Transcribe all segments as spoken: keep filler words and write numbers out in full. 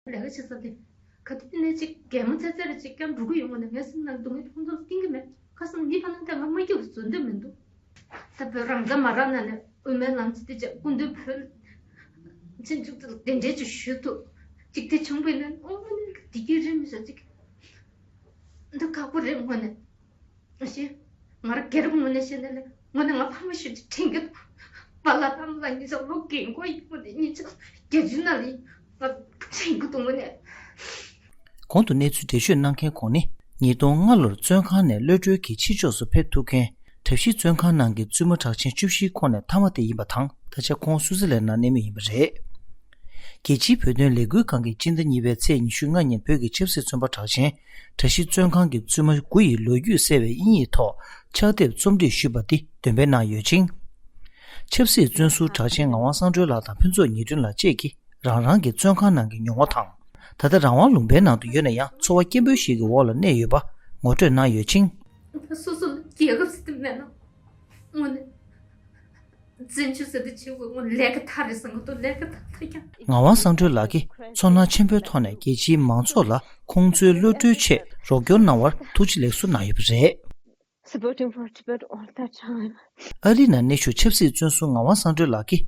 ལས་ཀ་བྱེད་ས་དེ་ག་དུས་ནས་ཅིག་གད་མོ་ཚ་ཚ་རེ་ཅིག་ཀྱང་འགྲོ་གི་ཡོང་བ་ནས། ངའི་སེམས་ནང་སྡུག་བསྔལ་ཁོང་ཚོར་བསྟན་གི་མེད། ཁ་སང་འདི་ཕ་ནང་དེ་ང་མ་སྐྱིད་པ་བཟོ་འདོད་མི་འདུག་ད་བོད་རང་ཚ་མ་རག་ན་ནས་དབུ་མའི་ལམ་ཚིག་དེ་ཅག་སྐུ་མདུན་བོད་ཕྱིན་ཚུགས་ཚུགས་དེ་འདྲས་ཅིག་ཞུ་ཐུབ་ཅིག་དེ་བྱུང་བས་ན། ཨོ་མ་ནི་བདེ་སྐྱིད་རེད་མི་ཟ་ཅིག་འདི་ཁག་པོ་རེད་དངོས་གནས། ཨ་ཤེ། ང་རང་སྒེར་ངོས་ནས་བཤད་ན་ལས་དངོས་གནས་ང་ཕ་མ་ཞིག་དྲན་གྱི་འདུག་པཱ་ལགས་ཨ་མ་ལགས་གཉིས་ཆ་ལོ་རྒན་གོག་ཡིན་པ་ནས་གཉིས་ཆ་བརྒྱད་ཅུ་ནང་ལ་ཡིན་ང་དྲན་གྱི་འདུག་དངོས་གནས། གོང་དུ་གནས་ཚུལ་འགྲེལ་བརྗོད་གནང་མཁན་ཁོང་ནི་ཉིས་སྟོང་ལྔ་ལོར་བཙོན་ཁང་ནས་གློད་གྲོལ་གྱིས་ཕྱི་ཕྱོགས་སུ་ཕེབས་ཐུབ་མཁན་གྲྭ་བཞི་བཙོན་ཁང་ནང་གི་བཙུན་མ་གྲགས་ཅན་བཅུ་བཞིའི་ཁོངས་ནས་མཐའ་མ་དེ་ཡིན་པ་དང་། ད་ཆ་ཁོང་སུའུ་ཙེར་ལན་ནང་གནས་མུས་ཡིན་པ་རེད། རྒྱལ་སྤྱིའི་བོད་དོན་ལས་འགུལ་ཁང་གིས་སྤྱི་ཟླ་གཉིས་པའི་ཚེས་ཉི་ཤུ་ལྔ་ཉིན་བོད་ཀྱི་ཆབ་སྲིད་བཙོན་པ་གྲགས་ཅན་གྲྭ་བཞི་བཙོན་ཁང་གི་བཙུན་མ་དགུ་ཡི་ལོ་རྒྱུས་གསལ་བའི་དབྱིན་ཡིག་ཐོག་ཕྱག་དེབ་རྩོམ་སྒྲིག་ཞུས་པ་འདི་འདོན་སྤེལ་གནང་ཡོད་ཅིང་། ཆབ་སྲིད་བཙོན་ཟུར་གྲགས་ཅན་ངག་དབང་གསང་སྒྲོལ་ལགས་དང་ཕུན་ཚོགས་ཉི་སྒྲོན་ལགས་བཅས་ཀྱིས་རང་རང་གི་བཙོན་ཁང་ནང་གི་མྱོང་བ་དང་། ད་ལྟ་རང་དབང་ལུང་པའི་ནང་དུ་ཡོད་ན་ཡང་། འཚོ་བ་སྐྱིན་པོ་ཞིག་གི་འོག་ལ་གནས་ཡོད་པ་ངོ་སྤྲོད་གནང་ཡོད་ཅིང་། སོ་སོ་ལ་རྒྱལ་ཁབ་ཟེར་དེ་མེད་ན་དངོས་གནས་བཙན་བྱོལ་ཟེར་དེ་བྱེད་དགོས། དངོས་གནས་ལས་ཀ་མཐའ་རེད་ཟེར། ང་ཚོ་ལས་ཀ་མཐའ་མཐའ་ཀྱང་། ངག་དབང་གསང་སྒྲོལ་ལགས་ཀྱིས་ཚོར་སྣང་ཆེན་པོའི་ཐོག་ནས་རྒྱལ་སྤྱིའི་མང་ཚོགས་ལ་ཁོང་ཚོའི་གློད་གྲོལ་ཆེད་རོགས་སྐྱོར་གནང་བར་ཐུགས་རྗེ་ལེགས་སོ་གནང་ཡོད་པ་རེད། Supporting for Tibet all the time. ཨ་རིའི་ནང་གནས་བཞུགས་ཆབ་སྲིད་བཙོན་ཟུར་ངག་དབང་གསང་སྒྲོལ་ལགས་ཀྱིས་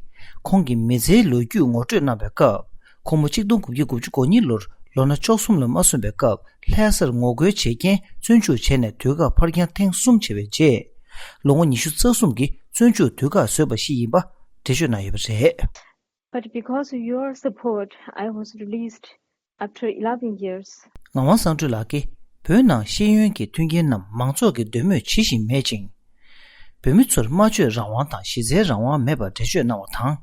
ཁོང་གི་མི་ཚེའི་ལོ་རྒྱུས་ངོ་སྤྲོད་གནང་བའི་སྐབས། ཁོང་མོ་གཅིག་སྟོང་དགུ་བརྒྱ་དགུ་བཅུ་གོ་གཉིས་ལོར་ལོ་ན་བཅུ་གསུམ་ལ་མ་སོན་པའི་སྐབས་ལྷ་སར་ངོ་རྒོལ་བྱེད་རྐྱེན་བཙོན་འཇུག་བྱས་ནས་དུས་བཀག་ཕར་འགྱངས་ཐེངས་གསུམ་བྱས་པའི་རྗེས། ལོ་ངོ་ཉི་ཤུ་རྩ་གསུམ་གྱི་བཙོན་འཇུག་དུས་བཀག་བཟོས་པ་ཞིག་ཡིན་པ་འགྲེལ་བརྗོད་གནང་ཡོད་པ་རེད། But because of your support, I was released after eleven years. ངག་དབང་གསང་སྒྲོལ་ལགས་ཀྱིས་བོད་ནང་ཤེས་ཡོན་གྱི་མཐུན་རྐྱེན་རྣམས་མང་ཚོགས་ཀྱི་འདོད་མོས་ཇི་བཞིན་མེད་ཅིང་། བོད་མི་ཚོར་སྨྲ་བརྗོད་རང་དབང་དང་གཞི་རྩའི་རང་དབང་མེད་པར་འགྲེལ་བརྗོད་གནང་བ་དང་།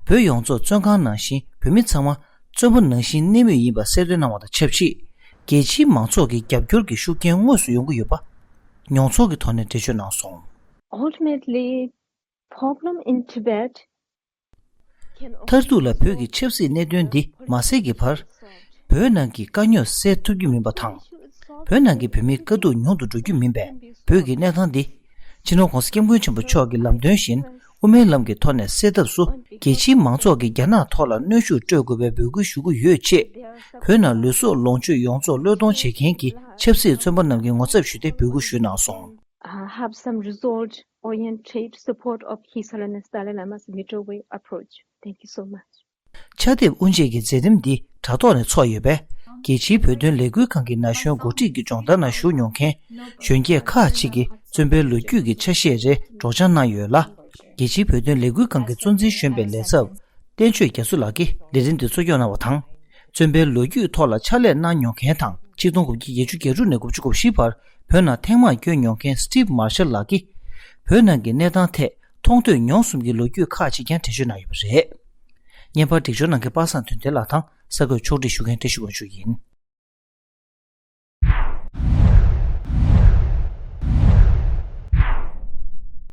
བོད་ཡོངས་རྫོགས་བཙོན་ཁང་ནང་བཞིན་བོད་མི་ཚང་མ་བཙོན་པ་ནང་བཞིན་གནས་མུས་ཡིན་པ་གསལ་སྟོན་གནང་བ་དང་ཆབས་ཅིག་རྒྱལ་སྤྱིའི་མང་ཚོགས་ཀྱི་རྒྱབ་སྐྱོར་གྱི་ཤུགས་རྐྱེན་དངོས་སུ་ཡོང་གི་ཡོད་པ་མྱོང་ཚོར་གྱི་ཐོག་ནས་འགྲེལ་བརྗོད་གནང་སོང་། Ultimately, problem in Tibet མཐར་ཐུག་ལ་བོད་ཀྱི་ཆབ་སྲིད་གནད་དོན་འདི་མ་སེལ་གྱི་བར། བོད་ནང་གི་དཀའ་རྙོག་སེལ་ཐུབ་རྒྱུ་མིན་པ་དང་། བོད་ནང་གི་བོད་མིའི་དཀའ་སྡུག་ཉུང་དུ་འགྲོ་རྒྱུ་མིན་པས། བོད་ཀྱི་གནས་སྟངས་འདི། སྤྱི་ནོར་༸གོང་ས་༸སྐྱབས་མགོན་ཆེན་པོ་མཆོག་གི་ལམ་སྟོན་བཞིན་དབུ་མའི་ལམ་གྱི་ཐོག་ནས་སེལ་ཐབས་སུ། རྒྱལ་སྤྱིའི་མང་ཚོགས་ཀྱིས་རྒྱ་ནག་ཐོག་ལ་གནོན་ཤུགས་སྤྲོད་དགོས་པའི་འབོད་སྐུལ་ཞུ་གི་ཡོད་ཅེས། བོད་ནང་ལུས་སྲོག་ལོངས་སྤྱོད་ཡོངས་རྫོགས་བློས་གཏོང་བྱེད་མཁན་གྱི་ཆབ་སྲིད་བཙོན་པ་རྣམས་ཀྱི་ངོ་ཚབ་ཞུས་ཏེ་འབོད་སྐུལ་ཞུས་གནང་སོང་། Uh, have some result oriented support of His Holiness Dalai Lama's middle way approach. Thank you so much. ཕྱག་དེབ་དབུ་འབྱེད་ཀྱི་མཛད་རིམ་འདི་དྲ་ཐོག་ནས་ཚོགས་ཡོད་པས། རྒྱལ་སྤྱིའི་བོད་དོན་ལས་འགུལ་ཁང་གི་ན་གཞོན་འགོ་ཁྲིད་ཀྱི་སྦྱོང་བརྡར་ནང་ཞུགས་མྱོང་མཁན་གཞོན་སྐྱེས་ཁག་ཅིག་གིས་བཙོན་པའི་ལོ་རྒྱུས་ཀྱི་ཆ་ཤས་རེ་སྒྲོག་སྦྱང་གནང་ཡོད་ལ། རྒྱལ་སྤྱིའི་བོད་དོན་ལས་འགུལ་ཁང་གི་གཙོ་འཛིན་གཞོན་པའི་ལས་ཚབ་བསྟན་ཆོས་རྒྱ་མཚོ་ལགས་ཀྱིས་ལས་རིམ་འདི་གཙོ་སྐྱོང་གནང་བ་དང་། བཙོན་པའི་ལོ་རྒྱུས་ཐོག་ལ་ཕྱག་ལས་གནང་མྱོང་མཁན་དང་། གཅིག་སྟོང་དགུ་བརྒྱ་བརྒྱད་ཅུ་གྱ་དྲུག་ནས་དགུ་བཅུ་གོ་བཞི་བར་བོད་ནང་ཐེངས་མང་བསྐྱོད་མྱོང་མཁན་Steve Marshall ལགས་ཀྱིས། བོད་ནང་གི་གནས་སྟངས་ཐད་མཐོང་ཐོས་མྱོང་གསུམ་གྱི་ལོ་རྒྱུས་ཁག་ཅིག་ཀྱང་འགྲེལ་བརྗོད་གནང་ཡོད་པ་རེད། བརྙན་པར་སྒྲིག་སྦྱོར་གནང་མཁན་པ་སངས་དོན་ལྡན་ལགས་དང་གསར་འགོད་ཕྱོགས་སྒྲིག་ཞུ་མཁན་བཀྲ་ཤིས་དབང་ཕྱུག་ཡིན།